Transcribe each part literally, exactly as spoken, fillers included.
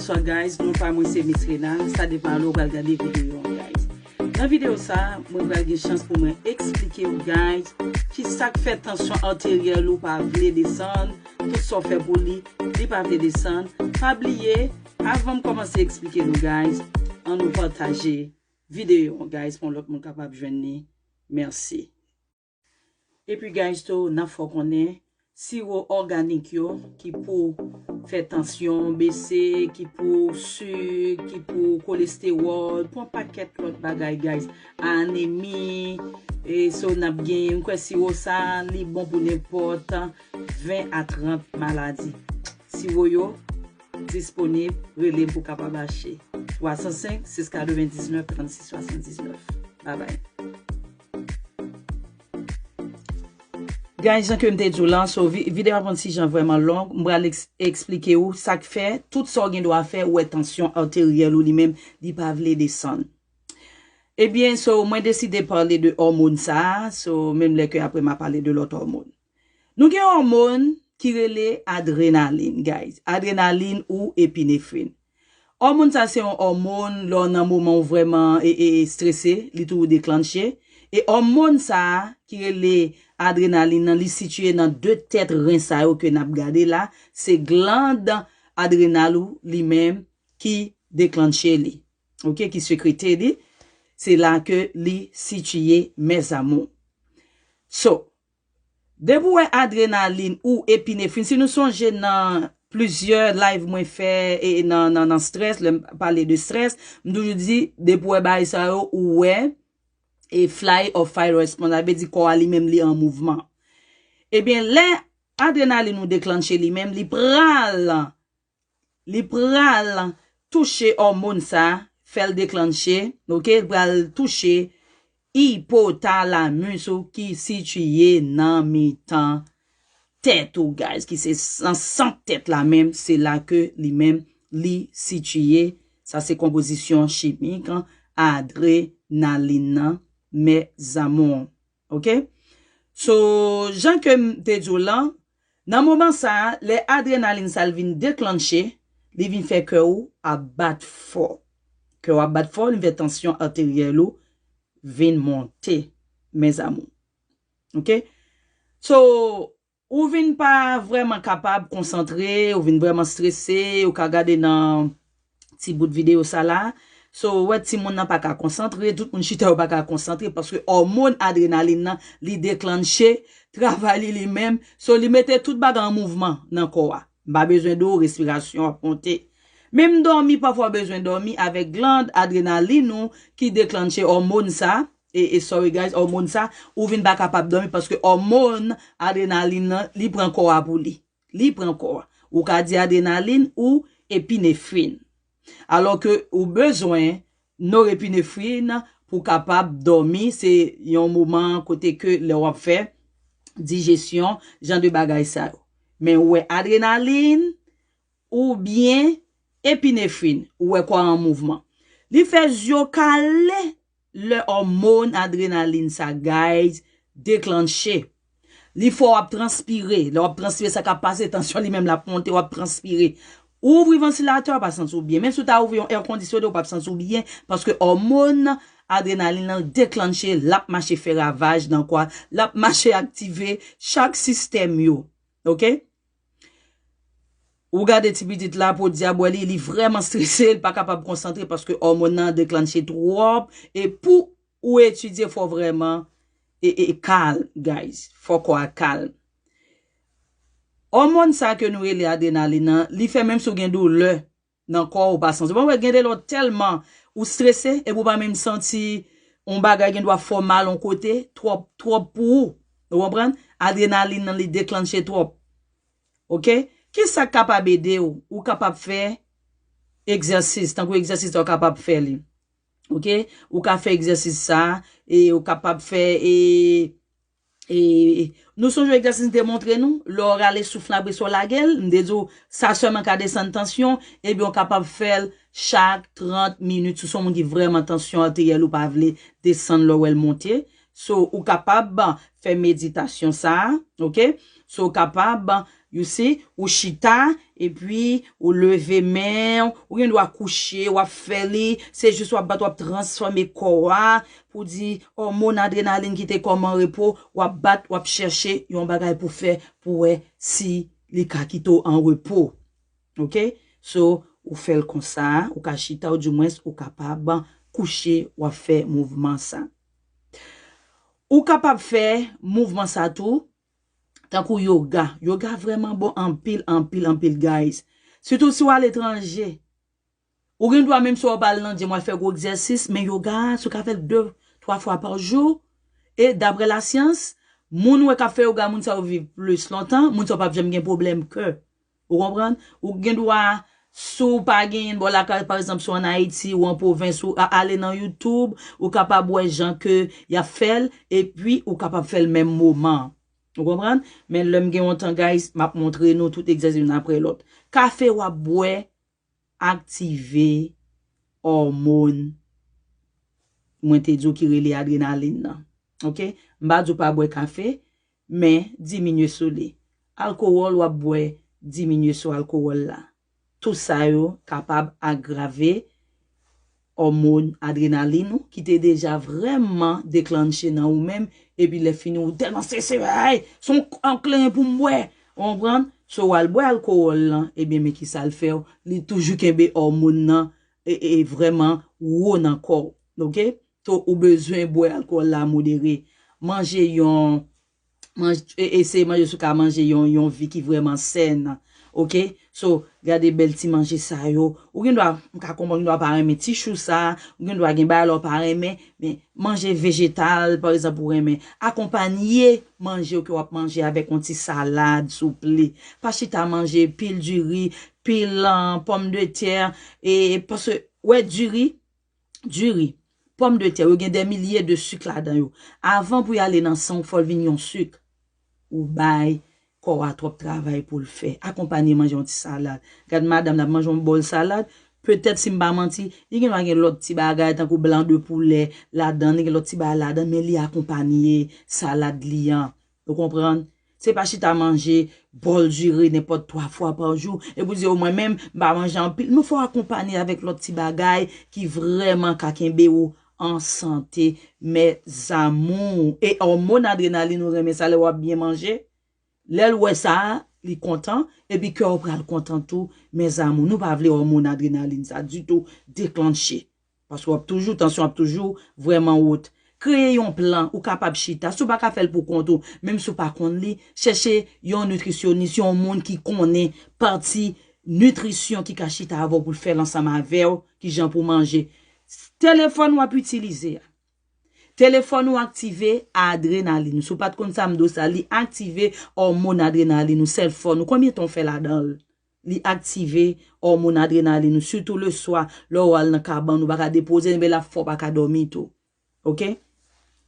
Bonswa guys, non pa mwen se Miss Renal, sa depann lè w pral gade videyo an guys. Nan videyo sa, mwen pral gen chans pou mwen eksplike w guys, ki sa k fè tansyon arteryèl ou pa vle desann, tout sa w fè pou li, li pa vle desann. Pa bliye, avan m kòmanse eksplike nou guys, ann nou pataje videyo an guys, pou yon lòt moun kapab jwenn li. Mèsi. Epi guys tou, n ap fè w konnen, siwo òganik yo ki pou fè tansyon bese, ki pou sik, ki pou kolestewòl, pou yon pakèt lòt bagay guys. Anemi, e so n ap genyen, m kwè siwo sa, li bon pou nenpòt ven a trant maladi. Siwo yo disponib, rele m pou kapab achte. Twa san senk, sis katrevendiznèf, trannsis swasanndiznèf. Babay. Guys, jan ke m te di w lan, so vi- videyo ap yon ti jan vrèman long. M pral eks- eksplike w sa k fè, tout sa w gen dwa fè, ou wè tansyon arteryèl ou li menm, li pa vle desann. Ebyen, so mwen deside pale de òmòn sa a, so menm lè ke apre m a pale de lòt òmòn. Nou gen òmòn ki rele adrenalin, guys. Adrenalin ou epinefrin. Òmòn sa se yon òmòn, lè w nan moman w vrèman e, e, e strese, li toujou deklanche. E òmòn sa a ki rele adrenalin nan, li sitiye nan de tèt ren sa yo ke n ap gade la, se glann adrenal ou li menm ki deklanche li. Oke, ki sekrete li. Se la ke li sitiye, mes amours. So, depi w wè adrenalin ou epinefrin, si nou sonje nan plizyè live mwen fè e nan, nan, nan strès, lè m pale de strès, m toujou di, depi w wè bagay sa yo, ou wè, e flight or fight response, sa vle di kò a li menm li an mouvman. Ebyen, lè adrenalin ou deklanche li menm, li pral, li pral touche òmòn sa, fè l deklanche, oke, li pral touche ipotalamus ou ki sitiye nan mitan tèt ou, guys, ki se nan sant tèt la menm, se la ke li menm li sitiye. Sa se konpozisyon chimik adrenalin nan, mes amours. Oke? So, jan ke m te di w lan, nan moman sa a, lè adrenalin sa l vin deklanche, li vin fè kè w ap bat fò. Kè w ap bat fò, li vin fè tansyon arteryèl ou vin monte, mes amours. Oke? So, ou vin pa vrèman kapab konsantre, ou vin vrèman strese, ou ka gade nan ti bout videyo sa la. So, ou wè timoun nan pa ka konsantre, tout moun chita yo pa ka konsantre, paske òmòn adrenalin nan, li deklanche travay li li menm. So, li mete tout bagay an mouvman nan kò a. M pa bezwen di w, respirasyon ap monte. Menm dòmi, pafwa w bezwen dòmi avèk glann adrenalin ou ki deklanche òmòn sa, e, e sorry guys, òmòn sa, ou vin pa kapab dòmi paske òmòn adrenalin nan, li pran kò a pou li. Li pran kò a. Ou ka di adrenalin ou epinefrin. Alò ke ou bezwen norepinefrin pou kapab dòmi, se yon moman kote ke lè w ap fè dijesyon, jan de bagay sa yo. Men ou wè adrenalin oubyen epinefrin, ou wè kò a an mouvman. Li fè zye w kale lè òmòn adrenalin sa, guys, deklanche. Li fè w ap transpire. Lè w ap transpire, sa k ap pase, tansyon li menm l ap monte, w ap transpire. Ou ouvri vantilatè, w pa santi w byen. Menm si w ta ouvri yon èkondisyone, w p ap santi w byen, paske òmòn adrenalin nan deklanche, l ap mache fè ravaj nan kò a, l ap mache aktive chak sistèm yo. Oke? Ou gade ti pitit la, podyab, wè li, li vrèman strese, li pa kapab konsantre paske òmòn nan deklanche twòp. E pou ou etidye, fò vrèman e, e, e kalm, guys. Fò kò a kalm. Òmòn sa ke nou rele adrenalin nan, li fè menm si w gen doulè nan kò ou pa santi. Bon, wè, gen de lè w tèlman ou strese, epi ou pa menm santi yon bagay gen dwa fè w mal yon kote, twòp, twòp pou ou. Ou konprann? Adrenalin nan, li deklanche twòp. Oke? Ki sa k kapab ede w? Ou kapab fè egzèsis, tankou egzèsis sa, ou kapab fè li. Oke? Ou ka fè egzèsis sa, e ou kapab fè, e, e, nou sonje egzèsis m te montre nou, lè w rale souf lan apre sa w lage l, m te di w, sa sèlman ka desann tansyon, ebyen, ou kapab fè l chak trant minit, si w se yon moun ki vrèman tansyon arteryèl ou pa vle desann lè w wè l monte. So, ou kapab fè meditasyon sa a, oke? So, ou kapab You see, ou chita, epi ou leve men, ou gen dwa kouche, w ap fè li, se jis w ap bat, w ap transfòme kò a, pou di, òmòn adrenalin ki te kò m an repo, w ap bat, w ap chèche yon bagay pou fè, pou wè si li ka kite w an repo. Ok? So, ou fè l konsa, ou ka chita, ou di mwens, ou kapab kouche, w ap fè mouvman sa. Ou kapab fè mouvman sa tou, tankou yoga. Yoga vrèman bon anpil, anpil, anpil, guys. Sitou si w aletranje. Ou gen dwa menm si w pa al nan gym, w al fè gwo egzèsis, men yoga a, si w ka fè l de, twa fwa pa jou, e daprè lasyans, moun ou wè k ap fè yoga, moun sa yo viv plis lontan, moun sa yo p ap janm gen pwoblèm kè. Ou konprann? Ou gen dwa, si w pa genyen bò lakay, pa egzanp, si w ann Ayiti ou an pwovens, ou a- ale nan YouTube, ou kapab wè jan ke y ap fè l, epi ou kapab fè l menm moman. Ou konprann? Men lè m gen yon tan, guys, m ap montre nou tout egzèsis youn apre lòt. Kafe w ap bwè aktive òmòn mwen te di w ki rele adrenalin nan. Ok? M pa di w pa bwè kafe, men diminye sou li. Alkowòl w ap bwè, diminye sou alkowòl la. Tout sa yo kapab agrave òmòn adrenalin ou ki te deja vrèman deklanche nan ou menm, epi lè fini ou tèlman strese, ay, se yon kleren pou m bwè. Ou konprann? So w al bwè alkowòl lan, ebyen men kisa l fè w? Li toujou kenbe òmòn nan e, e, e vrèman wo nan kò w. Ok? So ou bezwen bwè alkowòl la modere. Manje yon manje, e- eseye manje si w ka manje yon, yon vi ki vrèman sèn. Ok? So, gade bèl ti manje sa yo. Ou gen dwa, m ka konprann, ou gen dwa pa renmen ti chou sa, ou gen dwa gen bagay la w pa renmen, men manje vejetal, pa egzanp, ou renmen. Akonpanye manje w ke w ap manje avèk yon ti salad, souple. Pa chita manje pil diri, pil, ah, pòmdetè, e, paske, wè, diri, diri, pòmdetè, yo gen dè milye de sik ladan yo. Avan pou y ale nan san w, fò l vin yon sik. Ou bay kò a twòp travay pou l fè. Akonpanye manje yon ti salad. Gad madanm nan ap manje yon bòl salad. Petèt, si m pa manti, li gen dwa gen lòt ti bagay, tankou blan de poulè ladan, li gen lòt ti bagay ladan, men li akonpanye salad li an. Ou konprann? Se pa chita manje bòl diri nenpòt twa fwa pa jou. Epi w di, o, mwen menm, m pa manje anpil. Non, fò w akonpanye avèk lòt ti bagay ki vrèman ka kenbe w an sante. Mes amours. E òmòn adrenalin ou renmen sa lè w ap byen manje. Lè l wè sa, li kontan. Epi kè w pral kontan tou. Mes amours, nou pa vle òmòn adrenalin sa ditou deklanche. Paske w ap toujou, tansyon ap toujou vrèman wot. Kreye yon plan, ou kapab chita. Si w pa ka fè l pou kont ou, menm si w pa konn li, chèche yon nitrisyonis, yon moun ki konnen pati nitrisyon ki ka chita avè w pou l fè l ansanm avè w, kijan pou manje. Telefòn w ap itilize a. Telefòn ou aktive adrenalin ou. Si w pa t konn sa m di w sa, li aktive òmòn adrenalin ou, cell phone ou. Konbyen tan w fè ladan l? Li aktive òmòn adrenalin ou, sitou leswa, lè w al nan kabann, ou pa ka depoze l, men l ap fè w pa ka dòmi tou. Ok?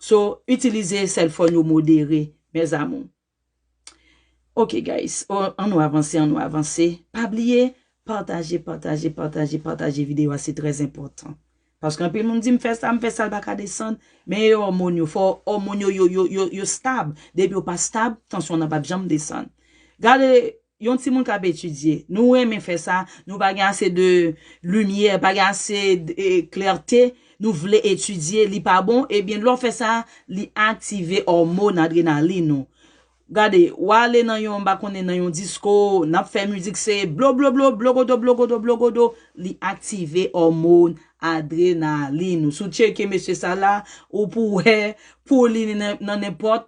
So, itilize cell phone yo modere, mes amours. Ok, guys, o, ann nou avanse, ann nou avanse. Pa bliye, pataje, pataje, pataje, pataje videyo a, se trè enpòtan. Paske anpil moun di, "M fè sa, m fè sa, l pa ka desann." Men e òmòn yo, fò òmòn yo, yo, yo, yo, yo stab. Depi yo pa stab, tansyon nan p ap janm desann. Gade, yon timoun k ap etidye, nou renmen fè sa, nou pa gen ase de limyè, pa gen ase de, e, klète, nou vle etidye, li pa bon, ebyen, lè w fè sa, li aktive òmòn adrenalin ou. Gade, w ale nan yon, m pa konnen, nan yon disko, n ap fè mizik, se blo, blo, blo, blogodo, blogodo, blogodo, li aktive òmòn adrenalin ou. Si w tcheke mesye sa la, ou pou wè, pou li nan, nan nenpòt,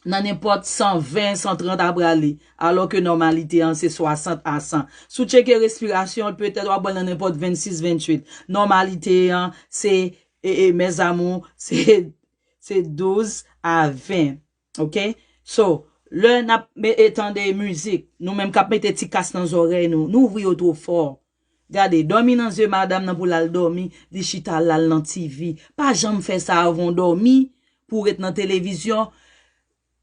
nan nenpòt san ven, san trant apre ale. Alò ke nòmalite an se swasant a san. Si w tcheke respirasyon l, petèt w ap wè l nan nenpòt vennsis, venntuit. Nòmalite an se, e, e, mes amours, se, se douz a ven. Ok? So, lè n ap me- e tande mizik, nou menm k ap mete ti kas nan zòrèy nou, nou ouvri yo twò fò. Gade, dòmi nan zye madanm nan pou l al dòmi, li chita l al nan T V. Pa janm fè sa avan w dòmi, pou w ret nan televizyon.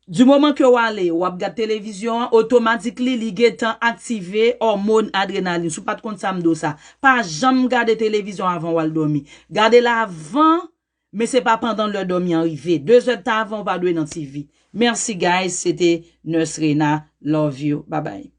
Di moman ke w ale, w ap gad televizyon an, otomatik li, li gentan aktive òmòn adrenalin. Si w pa t konn sa, m di w sa. Pa janm gade televizyon avan w al dòmi. Gade l avan, Men se pa pandan lè dòmi an rive. De zè tan avan ou pa dwe nan T V. Merci guys, se te Nurse Rena. Love you. Bye bye.